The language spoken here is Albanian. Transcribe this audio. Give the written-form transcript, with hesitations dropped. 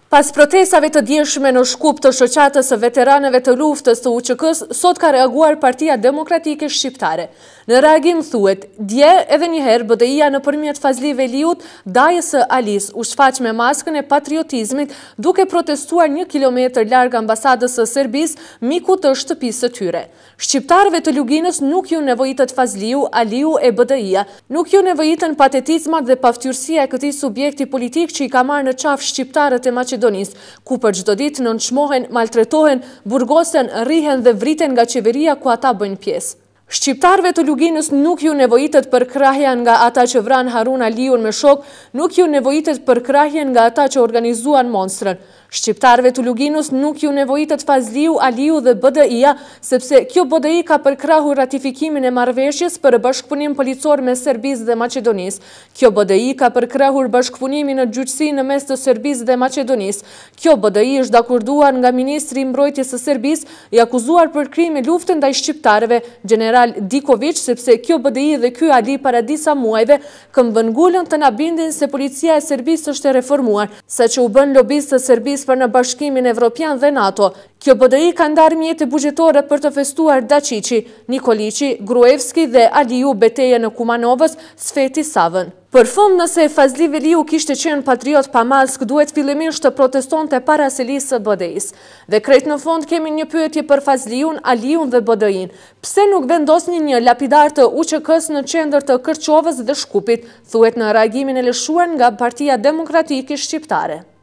Pas protestave të djeshme në Shkup të Shoqatës së Veteranëve të Luftës të UÇK-së, sot ka reaguar Partia Demokratike Shqiptare. Në reagim thuhet, dje edhe një herë BDI-ja nëpërmjet Fazli Veliut, dajës së Alisë, u shfaq me maskën e patriotizmit duke protestuar një kilometër larg ambasadës së Serbisë, mikut të shtëpisë së tyre. Shqiptarëve të Luginës nuk ju nevojitet Fazliu, Aliu e BDI-ja. Nuk ju nevojiten patetizmat dhe paftyrësia e këtij subjekti politik që i ka marrë në qafë shqiptarët e Maqedonisë, ku për çdo ditë nënçmohen, maltretohen, burgosen, rrihen dhe vriten nga qeveria ku ata bëjnë pjesë. Shqiptarëve të Luginës nuk ju nevojitet përkrahja nga ata që vranë Harun Aliun me shokë, nuk ju nevojitet përkrahje nga ata që organizuan monstrën. Shqiptarëve të Luginës nuk ju nevojitet Fazliu, Aliu dhe BDI-ja, sepse kjo BDI ka përkrahur ratifikimin e marrëveshjes për bashkëpunim policor mes Serbisë dhe Maqedonisë. Kjo BDI ka përkrahur bashkëpunimin në gjyqësi në mes të Serbisë dhe Maqedonisë. Kjo BDI është dakorduar nga ministri i Mbrojtjes së Serbisë, i akuzuar për krime lufte ndaj shqiptarëve, gjeneral Dikoviq, sepse kjo BDI dhe ky Ali para disa muajve këmbëngulën të na bindin se policia e Serbisë është e reformuar, saqë u bënë lobistë të Serbisë për në Bashkimin Evropian dhe NATO. Kjo BDI ka ndarë mjete buxhetore për të festuar Daçiqi, Nikoliqi, Gruevski dhe Aliu betejën e Kumanovës, Sveti Savën. Për fund, nëse Fazli Veliu kishte qenë patriot pa maskë, duhet fillimisht të protestonte para selisë së BDI-së. Dhe krejt në fund kemi një pyetje për Fazliun, Aliun dhe BDI-në. Pse nuk vendosni një lapidar të UÇK-së në qendër të Kërçovës dhe Shkupit, thuhet në reagimin e lëshuar nga Partia Demokratike Shqiptare.